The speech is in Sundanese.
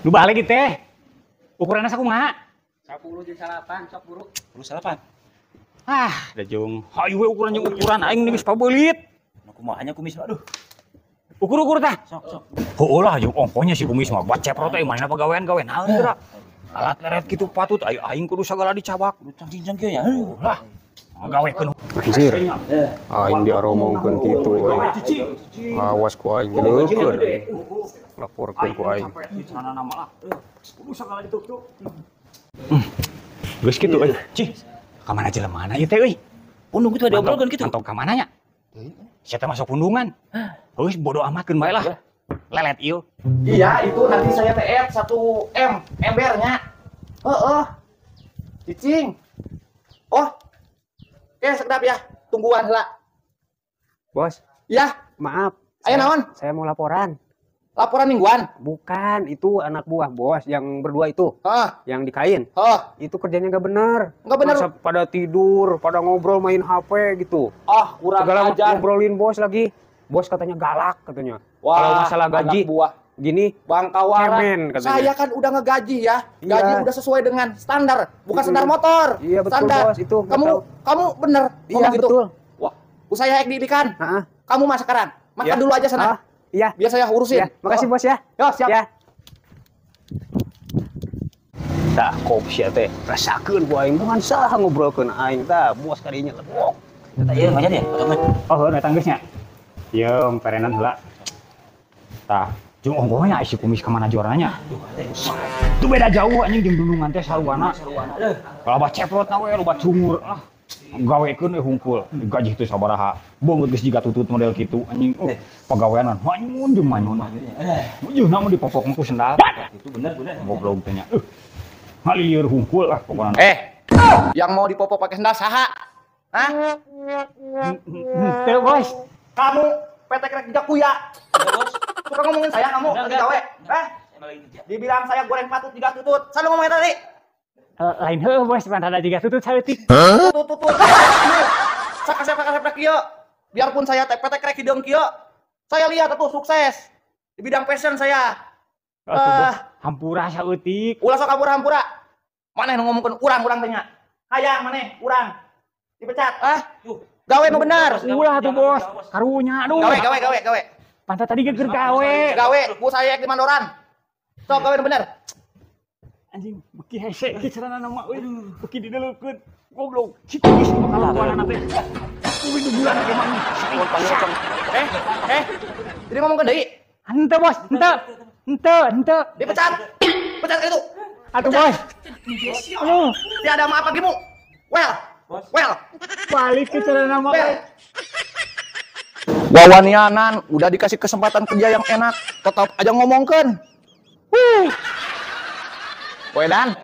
Nu balik teh. Ukuranna sakumaha? 10 jeung 8 sok buru. 10 8. Ah, da jeung hayu we ukuran jeung ukuran aing geus pabeulit. Nu kumaha nya kumis mah aduh. Ukur-ukur tah. Sok sok. Heueuh lah jeung ongkohnya si kumis mah buat ceprot teh mana pagawean gawe naon geura. Alat leret kitu patut ayo aing kudu sagala dicabak. Kudu cangcing kieu nya. Lah, gawekeun. Anjir. Aing diaromongkeun kitu euy. Awas ku aing leukeun. Laporkeun ku aing. Kudu sagala ditutup. Geus kitu euy. Cih, ka mana jelemana ieu teh euy? Pundung kitu diobrolkeun kitu. Mantong ka mana nya? Sia teh masuk pundungan. Geus bodo amatkeun bae lah. Lelet ieu. Iya, itu nanti saya TF 1 M embernya. Heeh. Cicing. Oh. Oke, sedap ya. Tungguan heula. Bos, Ya, maaf. Ayo naon? Saya mau laporan. Laporan mingguan. Bukan, itu anak buah bos yang berdua itu, Heeh. yang di kain. Heeh. Itu kerjanya nggak benar. Nggak benar. Masa pada tidur, pada ngobrol main HP gitu. Ah, kurang Segala ajar. ngobrolin bos lagi. Bos katanya galak katanya. Wah, kalau masalah gaji anak buah gini, Bangkawara. Cemen katanya. Saya kan udah ngegaji ya. Gaji Iya. udah sesuai dengan standar, bukan standar motor. Iya, betul, standar. Bos, itu. Kamu Betul. kamu bener Iya, ngomong gitu. betul. Wah, saya ek didikan. Heeh. Kamu mah sekarang makan Ya. dulu aja sana. Ah, iya. Biar saya urusin. Iya, makasih Oh. bos ya. Yo, siap. Ya. Tah kop sia teh rasakeun ku aing bukan saha ngobrolkeun aing tah bos kadinya lebok. Eta ieu ngajar ya? Potongan. Oh, heuh eta geus nya. Ieu perenan heula. Tah, jeung ongkohnya si kumis ka mana juaranya? Itu beda jauh anjing jeung dulungan teh saruana. Loba ceprot na we, loba cungur ah. Gawekeun we hungkul. Gaji teh sabaraha. Beungeut geus jiga tutut model kitu anjing. Oh, pagaweanan manyun jeung manyun. Jeung mah dipopok mah ku sendal. Itu bener bener. Goblok teh nya. Ngalieur hungkul lah pokona. Eh, yang mau dipopok pakai sendal saha? Hah? Teu, Bos. Kamu PT Krek juga kuya. Suka ngomongin saya kamu lagi gawe. Hah? Dibilang saya goreng patut juga tutut. Selalu ngomongin tadi. Lain heuh, Bos, pan rada jiga tutut saeutik. Tutut tutut. Sakasep-sakasep kieu. Biarpun saya PT Krek hideung kieu, saya lihat tuh sukses di bidang fashion saya. Atuh, Bos, hampura saeutik. Ulah sok hampura-hampura. Maneh nu ngomongkeun urang-urang teh nya. Hayang maneh urang. Dipecat, ah. Gawe nu bener. Ulah tuh, Bos. Karunya aduh. Gawe gawe gawe gawe. Pantat tadi ge keur gawe. Gawe, ku saya di Mandoran. Sok gawe nu bener. Anjing, beuki hese kieu carana mah euy. Beuki dideleukeun. Goblok. Si kumis kalakuanana teh. Kuwi nu bulan ge mah. Eh, eh. Jadi ngomongkeun deui. Henteu, Bos. Henteu. Henteu, henteu. Dipecat. Pecat itu. Atuh, Bos. Aduh, Tiada maaf bagimu. Well. Well. balik ke carana mah. Well. Wawanianan udah dikasih kesempatan kerja yang enak, tetap aja ngomongkeun. Wuh. Wedan.